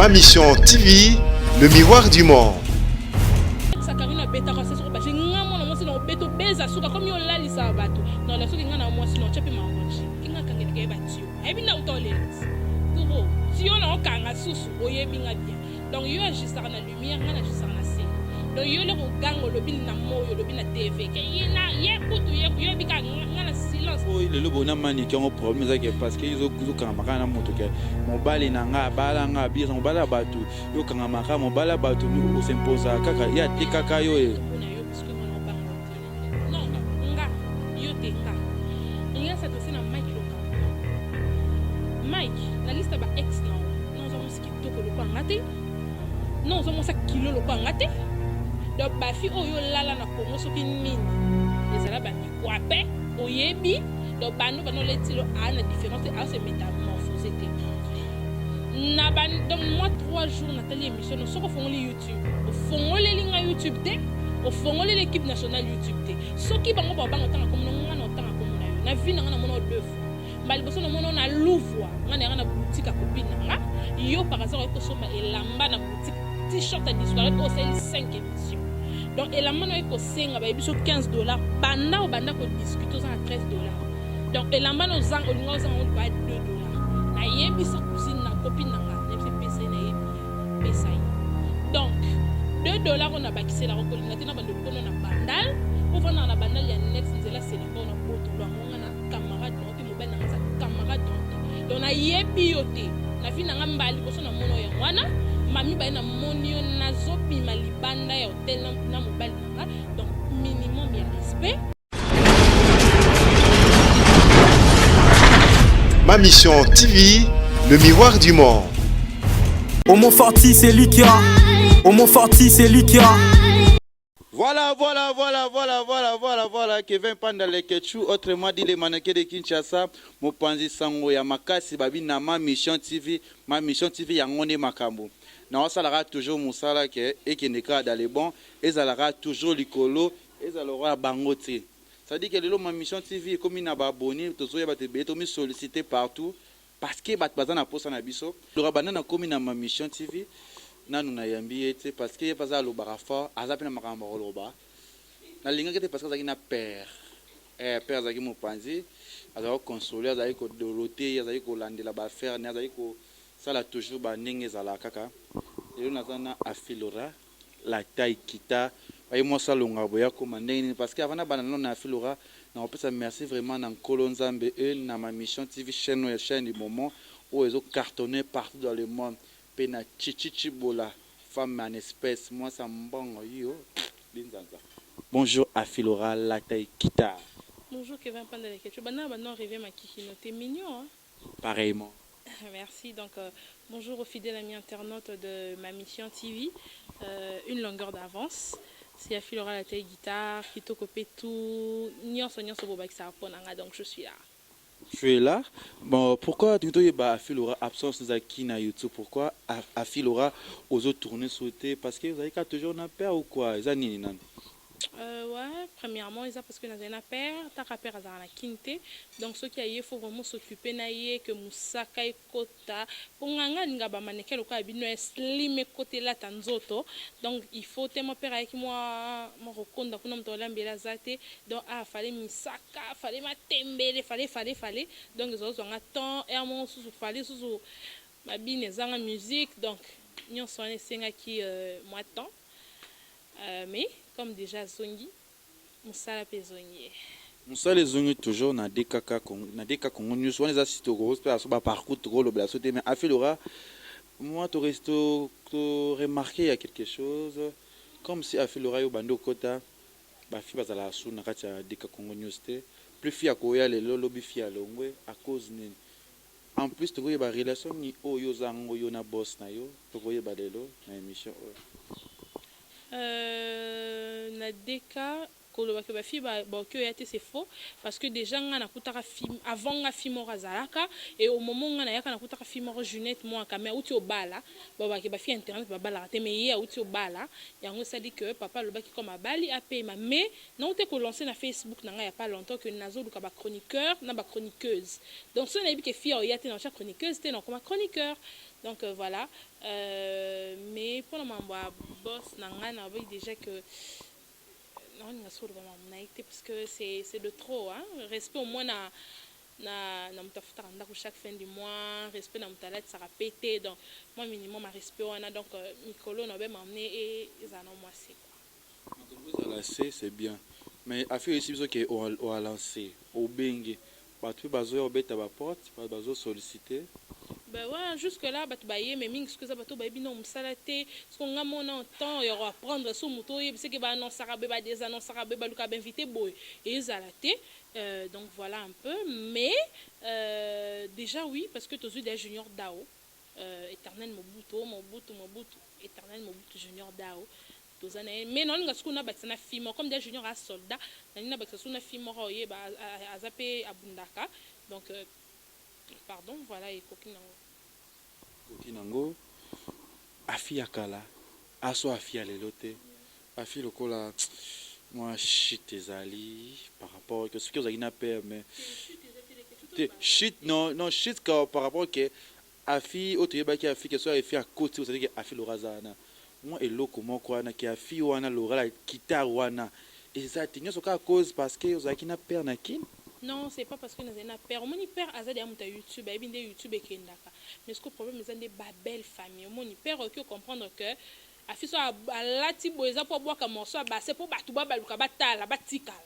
Ma Mission TV, le miroir du monde. Sakarino abetaka se soko baje nga mwana mwasi na obeto beza suka komi olalisa bato na la soki nga na mwasi na otya mpe maroji kinga kangelaka ye batio ayebi na uta olelisa turo tio na okanga susu oyebi nga bien. Donc yo agissaka na lumière, nga na agissaka na se. Donc yo leko ganga olobi na moyo olobi na TV ke ye na ye kutu ye yo bika nga na silence. Oyo lelo bona maniki yango problème eza ke parce que yo kanga makala na moto ke mobali na nga abala nga abira mobali ya bato yo kanga makala mobali ya bato osimposa kaka ye atekaka yo e. Non, nga yo te nga. Nga s'adresser na Mike Loka. Mike, na liste ba ex na non oza mwasi kitoko lokola nga te. Non oza mwasi kilo lokola nga te. Donc ba fille oyo lala na Congo soki nini ezala ba mikwape oyebi donc bano bano letilo a na différence a se métamorphoser te. Na ba donc moi 3 jours natali émission no soko fongoli YouTube ofongoleli nga YouTube te ofongoleli équipe nationale YouTube te soki bango babanga otanga komona nga na otanga komona yo na vie na nga namona deux fois mbala liboso namona na Louvre nga na yanga na boutique ya copine na nga yo par hasard oye kosomba elamba na boutique t-shirt ya disparaître oyo osali 5 émission donc elamba na oye kosenga bayebi so 15 $ banda obanda kodiscute oza na 13 $ donc elamba na ozanga olinga ozanga ngo ba 2 $ nayebisa cousine na copine na nga nayebisa pesa ye nayebi pesa ye donc 2 $ oyo nabakiselaka kolinga te na bando likono na Bandal po vandaka na Bandal ya net nzela selaka oyo na botolo yango nga na camarade na yo te mobali na nga aza camarade na yo te donc nayebi yo te na vie na nga mbala liboso namona oyo yango wana mami baye namoni yo nazobima libanda ya hotel na mobali na nga donc minimum ya respect. Ma Mission TV, le miroir du monde. Homo Forti, c'est lui qui a. Homo Forti, c'est lui qui a. Voilà, voilà, voilà, voilà, voilà, voilà, voilà. Kevin Panda Leketchou, autrement dit les mannequins de Kinshasa, mopanzi sango ya makasi babi na Ma Mission TV, Ma Mission TV yango nde makambo. Na osalaka toujours mosala ke ekende kaka dans le bon, ezalaka toujours likolo, ezalaka ya bango te. C'est-à-dire que lelo Ma Mission TV ekomi na ba abonnés, tozoya bato ebele, tomi solliciter partout parce que bato baza na posa na biso. Lora banda nakomi na Ma Mission TV, nanu nayambi ye te parce que ye mpe aza alobaka fort, aza mpe na makambo ya koloba. Nalingaki te parce que azalaki na père, père azalaki mopanzi, azalaki koconsoler, azalaki kodolote ye, azalaki kolandela baaffaire ne, azalaki kosala toujours bandenge ezalaka kaka. Lelo naza na Afilora la taille kita baye mwasi alongaka boye akóma ndenge nini parce que avant nabanda nano na Afilora, nakopesa merci vraiment na Nkolo Nzambe e na Ma Mission TV, chaîne oyo ya chaîne du moment oyo ezocartonner partout dans le monde, mpe na Chichi Chibola, femme en espèce, mwasi ya mbongo yo linzanza. Bonjour Afilora la taille kita. Bonjour Kevin Panda Leketchou. Banda banda rêver ma kikino, t'es mignon hein. Pareillement. Merci. Donc, bonjour aux fidèles amis internautes de Ma Mission TV. Une longueur d'avance. C'est Afilora la taille guitare, Kitoko tout, nyonso nyonso bobakisa pona nga donc je suis là. Tu es là. Bon, pourquoi tu toyeba Afilora absence ezalaki na YouTube? Pourquoi Afilora ozo tourner sauter? Parce que ozalaki kaka toujours na père ou quoi? Eza nini nani? Ouais, premièrement, eza parce que nazali na père, taka père azalaka na kini te. Donc soki aye, faut vraiment s'occuper na ye que mosaka ekota. Mpo nga nga alinga bamaneke lokola bino ya slim ekota elata nzoto. Donc il faut te mo père ayaki mwa mwa kokonda kuna moto alambela aza te. Donc ah fallait misaka, fallait matembele, fallait fallait fallait. Donc ezozwanga temps, heure moko susu fallait susu babine ezanga musique. Donc nyonso wana esengaki mwa temps. Mais comme déjà azongi, mosala mpe ezongi ye. Mosala ezongi toujours na DKK Congo, na DK Congo News wana eza si tokosala so baparcours tokolobela so te. Mais Afilora, moi to remarqué ya quelque chose comme si Afilora yo bandi okota bafi bazalaka su na kati ya DK Congo News te, plus fi ya koya lelo lobi fi ya longwe à cause nini? En plus tokoyeba relation nini oyo oza yango yo na boss na yo, tokoyeba lelo na émission oyo. Na DK. Koloba ke bafille baoki oya te, c'est faux, parce que déjà nga nakutaka fille avant nga, fille moko azalaka. Et au moment nga nayaka, nakutaka fille moko, Junette Mwaka, mais auti obala. Babake bafille internet babalaka te, mais ye auti obala. Yango esali que papa alobaki comme abali, apema. Mais nauti kolancer na Facebook na ngai ya pas longtemps que nazoluka bachroniqueur na bachroniqueuse. Donc soki nayebi ke fille oya te, naotya chroniqueuse te, nakoma chroniqueur. Donc voilà. Mais mpona mambo ya boss na ngai, naboyi déjà que naolinga so oloba mambo na ye te, parce que c'est de trop, hein? Respect au moins na moto afutaka ndako chaque fin du mois, respect na moto alatisaka pe te. Donc moi, minimum ya respect wana. Donc mikolo na obema ne ezala na mwasi, quoi. Ozala se, c'est bien, mais affaire oyesi biso ke oalance, obenge bato mpe bazoya kobeta baporte, bato bazosollicite. Ben ouais, jusque là bato bayeme mingi. Soki eza bato bayebi na mosala te, soki nga mona temps ya koapprendre, so moto oyebi seke baannonçaka boye, badésannonçaka boye, baluka bainvité boye, ezala te. Donc voilà un peu. Mais déjà oui, parce que tozwi des Junior Dao, Éternel Mobutu, Mobutu, Mobutu, Éternel Mobutu, Junior Dao, toza na ye. Mais naolinga soki nabakisa na fille moko, comme dia Junior asoldat, nalingi nabakisa soki na fille moko oyeba aza mpe abundaka. Donc pardon, voilà, ekoki nango. Ekoki nango. Afi ya kala aso, afi ya lelo te. Afi lokola mwa shit ezali par rapport que soki ozalaki na père, mais te shit, non, non, shit ka par rapport ke afi oyo toyebaki, afi ke soki afi akoti, ozali ke afi Lora aza wana, mwa eloko moko wana ke afi wana Lora la guitare wana eza te. Nyonso kaka cause parce que ozalaki na père na Kini? Non, c'est pas parce que nazali na père. Omoni, père aza deya moto ya YouTube, ayebi nde YouTube ekendaka. Mais ce que problème eza nde babelle famille. Omoni, père okoki comprendre que afi so alati boye, eza mpo abwaka morceau abase mpo bato babaluka, batala, batikala.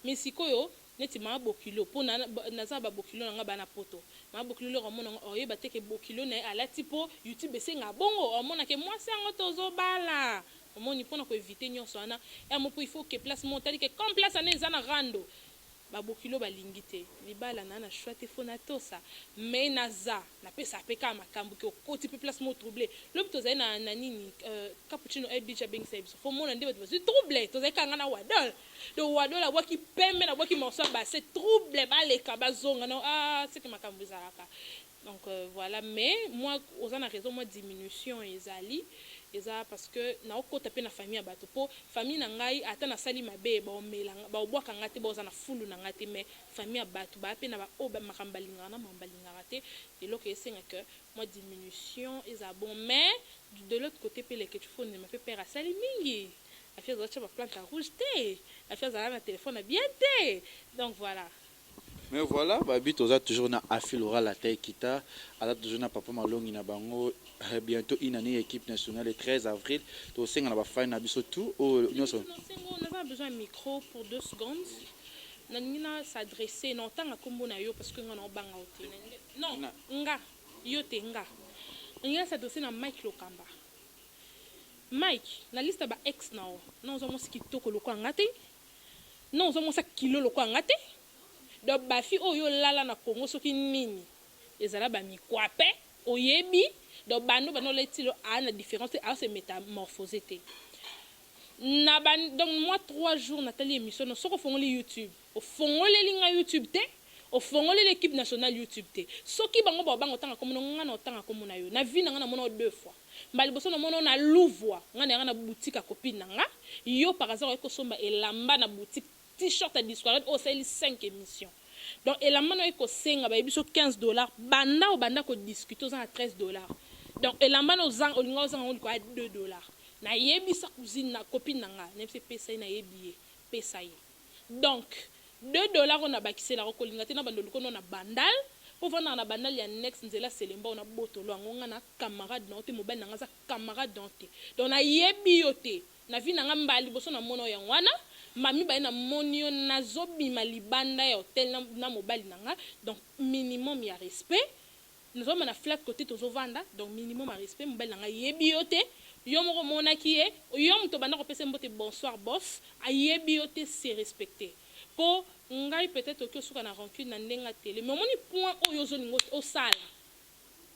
Mais sikoyo neti maa bokilo, mpo naza na babokilo na nga bana poto, maa bokilo loko amona ngo, oyeba te ke bokilo na ye alati mpo YouTube esenga bongo. Omonake mwasi yango tozobala. Omoni, mpona koéviter nyonso wana ya mo, mpo il faut ke place mo otali ke comme place wana eza na rando, babokilo balingi te libala na choix te, fo natosa. Mais naza napesa mpe kaka makambo ke okoti mpe place mo trouble. Lobi tozali na nini, Cappuccino Abj abengisa biso, fo mona nde bato bazwi trouble. Tozali kaka nga na Wadol. Donc Wadol abwaki pembe, nabwaki morceau ya base, trouble, baleka, bazonga na ah, seke makambo ezalaka. Donc voilà. Mais moi, oza na raison, moi diminution ezali, eza parce que naokota mpe na famille ya bato, mpo famille na ngai, ata nasali mabe, baobwaka nga te, baoza na fulu na ngai te. Mais famille ya bato baya mpe na baoyo makambo balingaka na makambo balingaka te. Eloko esenga ke mwa diminution eza bon. Mais de l'autre côté mpe, leke faut ndima mpe père asali mingi. Afi azala tia baplante ya rouge te, afi azala na telefone ya bien te. Donc voilà. Mais voilà, babi toza toujours na afi Lora la taille kita, aza toujours na papa Malongi na bango. Bientôt une année équipe nationale, le 13 avril, tosenga na bafani na biso tout oyo nyonso. Naza na besoin ya micro pour 2 secondes. Nalingi na s'adresser na otanga nkombo na yo, parce que nga na obanga yo te. Non, nga yo te, nga nalingi na s'adresser na Mike Lokamba. Mike, na liste ya ba ex na yo, na ozwa mwasi kitoko lokola nga te, na ozwa mwasi ya kilo lokola nga te. Donc bafi oyo olala na Congo, soki nini ezala bamikwape, oyebi. Donc bando bando oleti lo aa na différence te, aose métamorphose te na ba. Donc moi, 3 jours natali émission no. Soki ofongoli YouTube, ofongoleli nga YouTube te, ofongoleli équipe nationale YouTube te. Soki bango babanga otanga komona nga, na otanga komona yo na vie na nga, namona yo deux fois. Mbala liboso, namona na Louvoi, nga na yanga na boutique ya copine na nga. Yo par hasard oye kosomba elamba na boutique, t-shirt ya Disquared oyo osaleli 5 émissions. Donc elamba na oye kosenga, bayebi so 15 $. Banda obanda kodiscute, oza na 13 $. Donc elamba na olinga ozanga ngo likolo ya 2 $. Nayebisa cousine na copine na nga, nayebisa, epesa ye, nayebi ye, pesa ye. Donc 2 $ oyo nabakiselaka, kolinga te na bando likono na Bandal, mpo vandaka na Bandal ya next nzela Selemba oyo na botolo yango. Nga na camarade na yo te, mobali na nga aza camarade na yo te. Donc nayebi yo te na vie na nga. Mbala liboso namona oyo yango wana, mami baye, namoni yo nazobima libanda ya hotel na mobali na nga. Donc minimum ya respect, nazobima na flat côté tozovanda. Donc minimum ya respect, mobali na nga yebi yo te. Yo moko omonaki ye, yo moto obanda kopesa mbote, "Bonsoir boss." Ayebi yo te, se respecte. Mpo ngai peut-être oki osuka na rancune na ndenge ya tele, mais omoni point oyo ozolinga osala,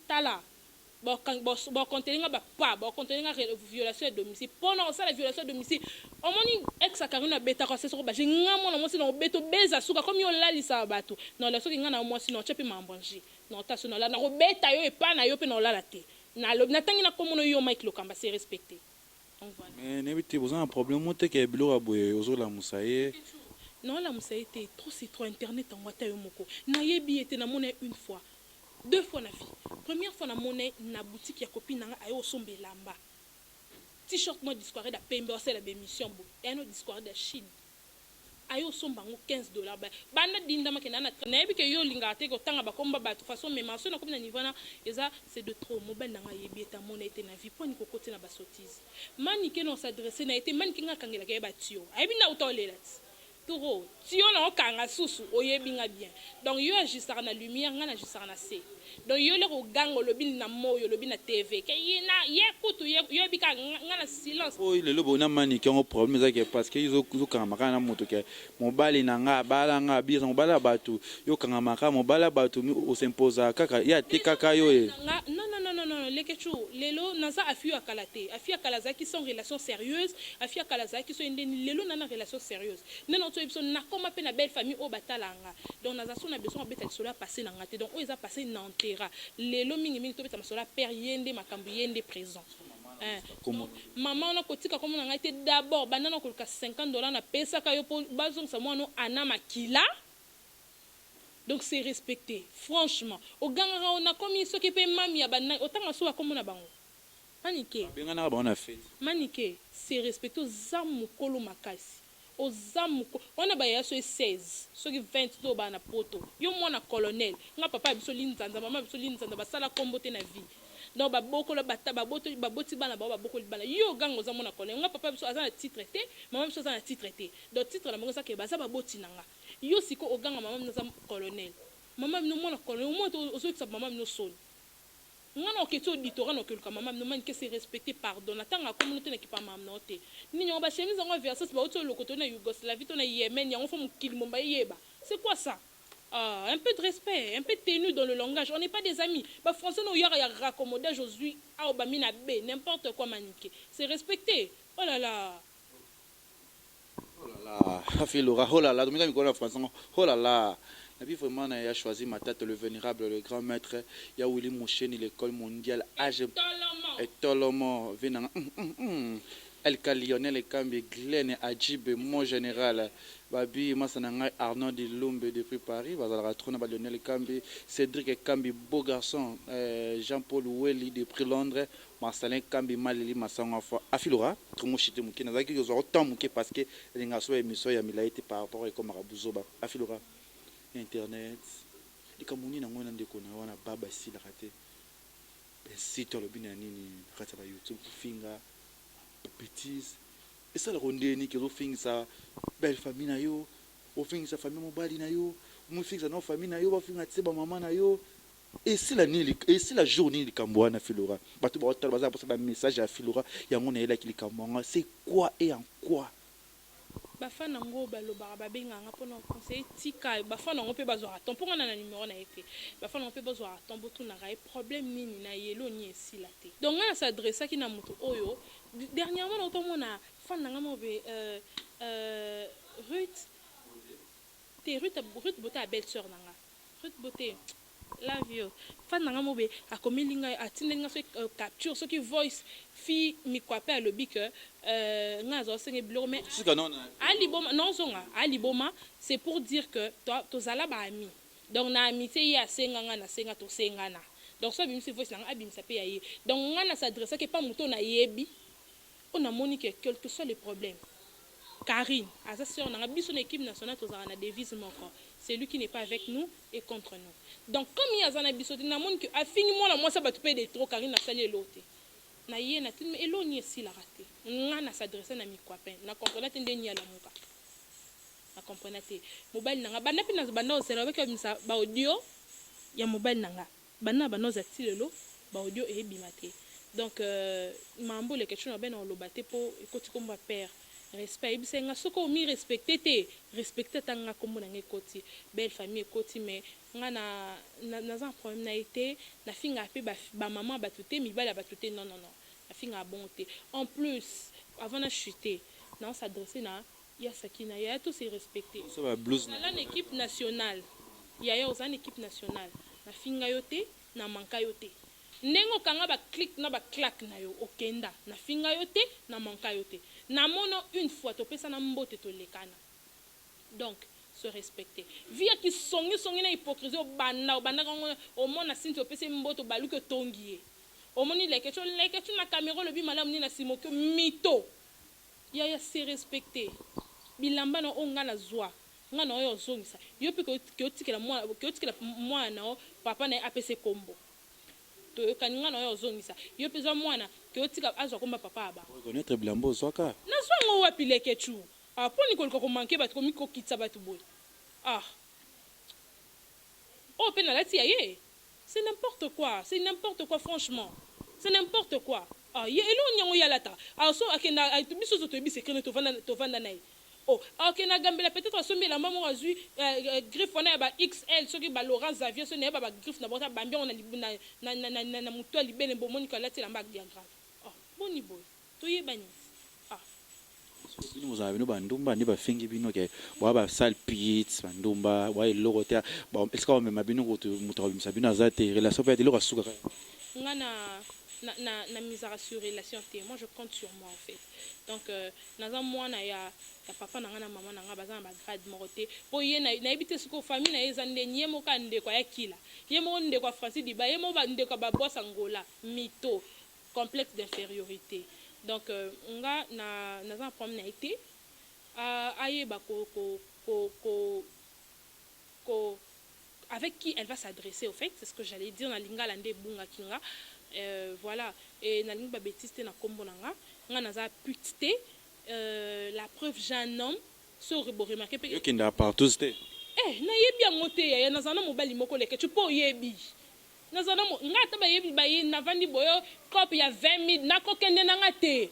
tala. Bakontele nga bapa, bakontele nga violation ya domicile. Mpona kosala violation ya domicile, omoni ex ya Karine abetaka se soko baje. Nga mwana mwasi na obeto beza suka komi olalisaka bato na soki nga na mwasi na otya mpe mambo ange na ota so na nakobeta yo epa na yo mpe na olala te. Nalobi, natangi na komona yo Mike Lokamba, se respecte. Donc voilà. Mais nayebi te, boza na problème mo te ke biloko ya boye ozolamusa ye? Naolamusa ye te. Trop, c'est trop. Internet yango, ata yo moko nayebi ye te. Namona ye une fois, deux fois na vie. Première fois namona ye na boutique ya copine nanga, aye osomba elamba, t-shirt mwa disquare da pembe, osala bémission boye, eya no disquare da Chine, aye osomba yango 15 $. Banda dindamaki na nayebi ke yo olingaka te kotanga bakomba bato façon mema so nakomi na niveau wana, eza c'est de trop. Mobali nanga ayebi ete amona ete na vie mponi kokoti na basotise. Manike na os'adresse na ye te. Manike, nga akangelaka ye batio, ayebi nda uta olela ti toro tio na okanga susu, oyebi nga bien. Donc yo agissaka na lumière, nga na agissaka na se. Donc yo leko oganga, olobi na moi, olobi na TV ke ye na ye kutu yo yebi kaka nga na silence. Oyo lelo bona Manike yango, problème eza ke parce que ezokangama kaka na moto ke mobali na nga abala nga, abisa mobali ya bato, yokangama kaka mobali ya bato, osimposaka kaka ye, atekaka yo ye. Nga non, non, non, non, non, Lekechu, lelo naza afi ya kala te. Afi ya kala azalaki sans relation sérieuse, afi ya kala azalaki so ndeni. Lelo na relation sérieuse nde na otoyebi biso, nakoma mpe na belle famille oyo batala nga. Donc naza so na besoin kobeta lisolo ya passé na nga te. Donc oyo eza passé na entera. Lelo mingimingi tobeta masolo ya père, ye nde makambo, ye nde présent. Mama wana kotika komona ngai te. D'abord banda na koluka 50 $ napesaka yo mpo bazongisa mwana ana makila. Donc c'est respecté, franchement. Ogangaka nakomi soki mpe mami ya banani, otanga so bakomona bango Manike. Benganaka bango na fete. Manike, c'est respecté. Oza mokolo makasi, oza mokolo wana, bayaya so 16 soki 20 to bana na poto. Yo mwana colonel, nga papa ya biso linzanza, mama ya biso linzanza, basala kombo te na vie. Donc babokola baboti bana bao, babokoli bana. Yo oganga oza mwana colonel, nga papa ya biso aza na titre te, mama biso aza na titre te. Donc titre na bango eza ke baza baboti na nga. Yo sikoyo oganga mama bino aza colonel, mama bino mwana colonel, omoi te ozoyokisa mama bino soni. Nga na oketi auditorat na okeluka mama bino. Manike, se respecte, pardon. Natanga akomona te, nakipa mama na yo te. Nini yango, bachemise yango ya Versace bauti oloko to na Yougoslavie to na Yemen yango, fo mokili momba eyeba. C'est quoi ça? Ah, un peu de respect, un peu tenu dans le langage. On n'est pas des amis. Bah, français, no yara ya raccommodage aujourd'hui, ah, bah, mina B, n'importe quoi, Maniké. C'est respecté. Oh là là. Oh là là, Afilora, oh là là, domika mikolo na français, oh là là. Nabi vraiment na ya choisi Matata, le vénérable, le grand maître, ya Willy Moucheni, l'école mondiale, âge et Tolomo, venant, LK Lionel Ekambi, Glenn Adjib, mon général, Babi, Masana ngai Arnaud Dilumbe depuis Paris, bazalaka trop na ba Lionel Ekambi, Cédric Ekambi, beau garçon, Jean-Paul Welly depuis Londres, Marcelin Kambi Malili Masango afwa Afilora, tongo shite moke nazalaki kozwa temps moke parce que elingaka so émission ya milai te par rapport ekomaka buzoba. Afilora, internet likambo nini yango na ndeko na yo wana baba esilaka te? Site alobi na nini na kati ya bayoutube, kofinga, babêtise esalaka ndeni ke ozofingisa belle famille na yo, ofingisa famille mobali na yo, omofingisa na famille na yo, bafinga tie bamama na yo, esila nini? Esila jour nini likambo wana, Filora? Bato baotala, baza na mposa bamessage ya Filora. Yango nayelaki likambo yango, c'est quoi et en quoi? Bafana yango balobaka, babengaka mpona conseiller. Tika bafana yango mpe bazwaka temps mpo nga na numero na ye te. Bafana yango mpe bazwaka temps, botunaka ye problème nini na yelo nini esila te. Donc ngai na s'adressaki na moto oyo dernièrement na otomona fan na ngai moko be, Ruth te, Ruth, Ruth Bote ya belle sœur na nga, Ruth Bote, love you. Fan na ngai moko be akomeli ngai, atindeli ngai soki capture, soki voice fi mikwa mpe alobi ke ngai azwa osenge biloko, mais aliboma nozonga aliboma. C'est pour dire que tozala baami. Donc na amitié, ye asenga ngai, nasenga, tosengana. Donc so abimisi voice na ngai, abimisa mpe ya ye. Donc ngai na s'adressaki epa moto oyo nayebi, oyo namoni ke quel que soit le problème, Karine aza sœur na nga. Biso na équipe nationale tozalaka na devise moko: celui qui n'est pas avec nous est contre nous. Donc comme ye aza na biso te, namoni ke afingi mwana mwasi ya bato mpe de trop. Karine asali elo te na ye na tini, elo nini esilaka te. Nga na s'adresse na mikwapin, na comprena te nde ni alamuka, na comprena te. Mobali na nga banda mpe na banda ozela, babaki babimisa baaudio ya mobali na nga, banda na banda ozala ti lelo baaudio eyebima te. Donc mambo eleka na bena oloba te mpo ekoti kombo ya père. Respect, ayebisaki nga soki omi respecter te, respecter ata nga. Kombo na nga ekoti, belle famille ekoti, mais nga na naza na problème na ye te. Nafingaka mpe ba mama ya bato te, mibali ya bato te, non, non, non, nafingaka bongo te. En plus, avant na chute, nao s'adresser na ya Sakina, yaya, to se respecter. So ba blouse. Ozala na équipe nationale, yaya, ozala na équipe nationale, nafinga yo te, na manka yo te. Ndenge okanga ba clique na ba claque na yo, okenda, nafinga yo te, na manka yo te. Namona une fois, topesana mbote, tolekana. Donc se respecter. Vie ya kisongisongi na hypocrisie, obanda obandaka yango. Omona Sinti, opesi ye mbote, obaluki, otongi ye. Omoni Lekecu, Lekecu na caméra, olobi malamu nini na nsima, oki mito. Yaya, se respecter. Bilamba na oyo nga nazwa, nga na oyo ozongisa yo mpe keotikela mwana na yo, papa na ye apesa ekombo. Toyokani, nga na oyo ozongisa yo mpe, zwa mwana keotika azwa komba papa ya bango. Reconnaître bilamba ozwaka. Nazwa yango wapi, Lekecu? Ah, mponi koluka komanke bato, komikokitisa bato boye? Ah, oyo mpe nalati ya ye. C'est n'importe quoi, c'est n'importe quoi, franchement, c'est n'importe quoi. Ah, ye eloko nyango ye alata. Ah, so akenda biso so toyebi secret ne, tovanda, tovanda na ye. Oh, akenda gambela, peut-être asombi elamba moko, azwi griffe wana ya ba XL, soki ba Laurent Xavier, so nayeba ba griffe na bango, bambi yango na motu ya libele. Bomoni ko alati elamba ya grave. Oh, boni boye, toyebani, ah. Bino bozala bino bandumba nde bafingi bino ke boya basale pite, bandumba, boya eloko te. Esika bamema bino kutu, moto akobimisa bino aza te. Relation mpe ya te, eloko asuka kaka. Nga na misaka sur relation te. Moi, je compte sur moi, en fait. Donc naza mwana ya papa na nga na mama na nga, baza na bagrade moko te. Mpo ye nayebi te sikoyo famille na ye eza ndeni. Ye moko ya ndeko ayakila, ye moko ndeko ya Francis Diba, ye moko bandeko ya babwasa Ngola mito, complexe d'infériorité. Donc nga naza na problème na ye te. Ayeba ko avec qui elle va s'adresser, au fait, c'est ce que j'allais dire na lingala nde ebungaki nga. Voilà, et nalingi babêtise te na nkombo na nga. Nga naza pute te. La preuve, j'ai un homme. So boremarquer mpe. Yokendaka partout te. Eh, nayebi yango te, yaya. Nazala na mobali moko, Lekecu, mpo oyebi nazala nga ata bayebi baye. Navandi boyo, cope ya 20 000, nakokende na nga te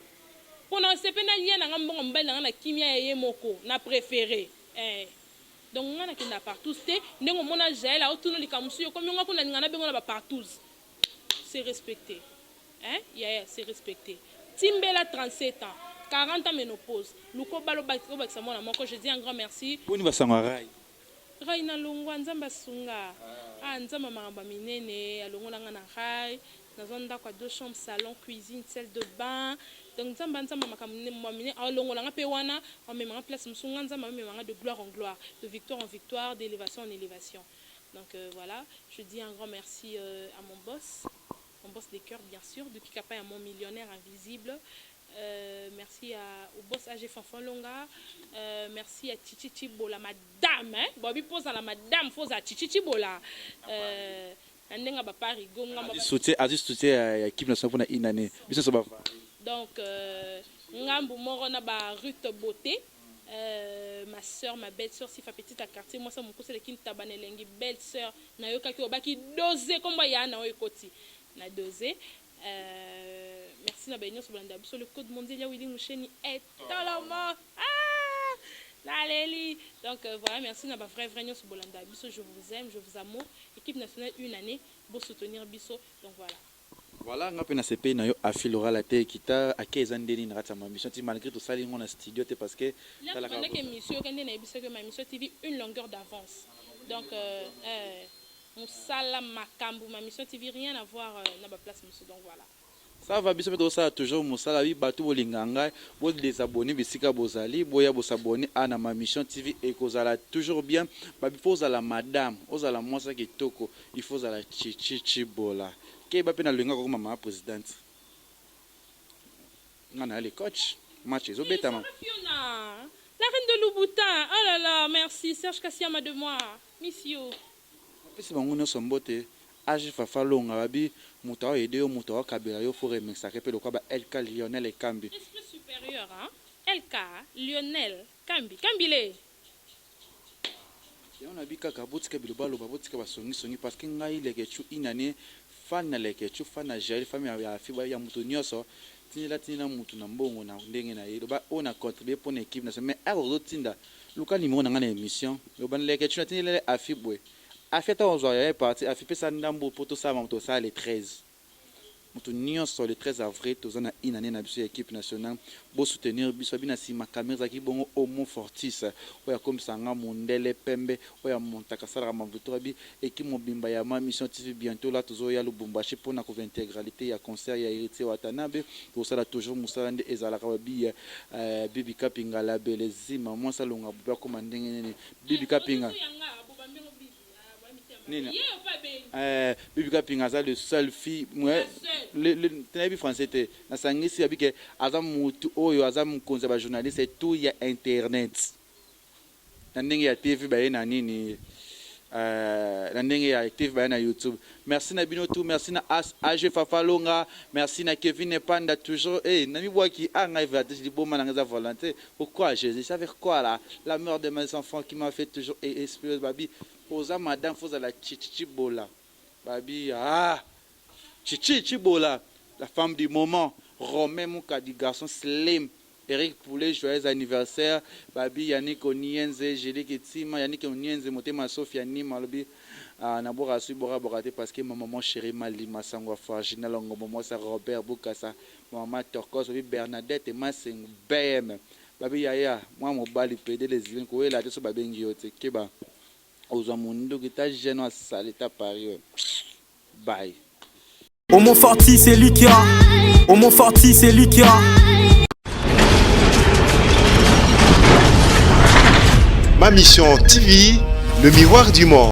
mpo na sepe nalia na nga mbongo mobali na nga na kimia ya ye moko na préféré, eh. Donc nga nakenda partout te. Ndenge omona Jael aotuna likambo mosusu, yokomi nga kuna, nalinga nabengo na bapartouze. C'est respecté, hein, yaya, c'est respecté. Timbela 37 ans, 40 ans, ménopause, luko balo obakisa mwana moko. Je dis un grand merci. Boni basango ya rai? Rai na longwa, Nzambe asunga. Ah, Nzambe, makambo ya minene alongola nga na rai. Nazwa ndako ya deux chambres, salon, cuisine, salle de bain. Donc Nzambe, Nzambe, makambo minene alongola nga mpe wana, amemanga place mosusu. Nga Nzambe amemanga de gloire en gloire, de victoire en victoire, d'élévation en élévation. Donc voilà, je dis un grand merci à mon boss, mon boss des cœurs, bien sûr, de Kikapa, à mon millionnaire invisible. Merci au boss AG Fanfan Longa. Merci à Chichi Chibola, madame. Hein? Bobby pose à la madame, faut à Chichi Chibola. Ndenga bapari gonga. Soutien, azi soutien ya équipe nationale mpona une année, biso nyonso bava. Donc ngambu moko na ba Ruth Beauté, ma sœur, ma belle sœur Sifa, petite à quartier, moi ça mokuse eleki ntaba na elengi. Belle sœur, nayokaki obaki dose, kombo ya na oyo ekoti na dose. Merci na baye nyonso bolanda biso. Le code mondial ya Willy Musheni etolomo, ah, naleli. Donc voilà, merci na bavrai vrai nyonso bolanda biso. Je vous aime, je vous amour. Équipe nationale une année, bosoutenir biso. Donc voilà. Voilà, nga mpe nasepeli na yo. Afi lorala te, ekita ake eza ndeni na kati ya mamission ti, malgré tosali yango na studio te, parce que Bandaki émission, yoka nde nayebisaki ma émission TV une longueur d'avance. Donc mosala makambo ma mission TV, rien à voir na baplace mosusu. Donc voilà. Ça va, biso mpe tozosala toujours mosala. Bi bato bolinga ngai, bodésabonner bisika bozali, boya bosabonner a na ma mission TV, ekozala toujours bien. Babi fo ozala madame, ozala mwasi kitoko, il faut ozala Chichi Chibola. Keba mpe nalinga kokoma mama présidente. Nga na le coach, match ezobetama. Fiona, la reine de Louboutin. Oh là là, merci Serge Kassiama de moi, miss you. Apesi bango nyonso mbote. Age Fafa Longa, babi moto aoyede yo, moto aokabela yo, fo remexaka mpe lokwa ba LK Lionel Ekambi. Esprit supérieur, hein? LK Lionel Kambi Kambile. Yango nabi kaka botika biloba aloba, botika basongisongi, parce que ngai Lekechu inane, fan na Lekechu, fan na Jael, fan ya moto nyonso. Tindela, tindela mutu na mbongo na ndenge na ye. Loba oyo na contribue mpo na équipe nationale, mais ere ozotinda, luka numéro na ngai na émission. Loba leke tuna, tindela afi boye, afi ata ozwa ya ye parti, afi pesa ndambo mpo tosala mamu. Tosala le 13, moto nyonso le 13 avril toza na une année na biso ya équipe nationale. Bosoutenir biso. Abi na nsima caméra ezalaki bongo Homo Fortis, oyo akomisa nga mondele pembe, oyo amontaka, asalaka mavuto. Abi équipe mobimba ya Ma Mission TV, bientôt la tozoya Lubumbashi mpona kozwa intégralité ya concert ya Héritier Watanabe. Tosala toujours mosala nde ezalaka. Babi Bibi Kapinga, labele zima mwasi alonga bobe, akóma ndenge nini? Bibi Kapinga nini? Bibi Kapinga aza le seul fille, nayebi français te, nasangisi. Abi ke aza mutu oyo aza mokonzi ya bajournaliste tout ya internet na ndenge ya TV, baye na nini, na ndenge ya TV, baye na YouTube. Merci na bino tout. Merci na AG Fafalonga, merci na Kevin Epanda toujours. Hey, namibwaki a ngai vertige, liboma nanga eza volonté. Pourquoi Jésus savait quoi là, la mère de mes enfants qui m'a fait toujours espérer. Babi oza madame, fozala Chichichi Bola. Babi ah Chichi Chibola, la femme du moment. Romain Moukadi, garçon slim. Eric Poulet, joyeux anniversaire. Babi Yannick Onienze, Julie Kitima, Yannick Onienze, Motema Sofia Nima, lobi nabora su bora bora te parce que ma maman chérie Malima Sangwa Fargina Longo, moi ça Robert Bukasa, maman Torkos, babi Bernadette Masengu BM. Babi Yaya, moi mobali pédé les îles, ko la te so babengi yo te keba. Ozwa munduki ta jeune asali ta Paris. Bye. Homo Forti, c'est lui qui a. Homo Forti, c'est lui qui a. Ma Mission TV, le miroir du monde.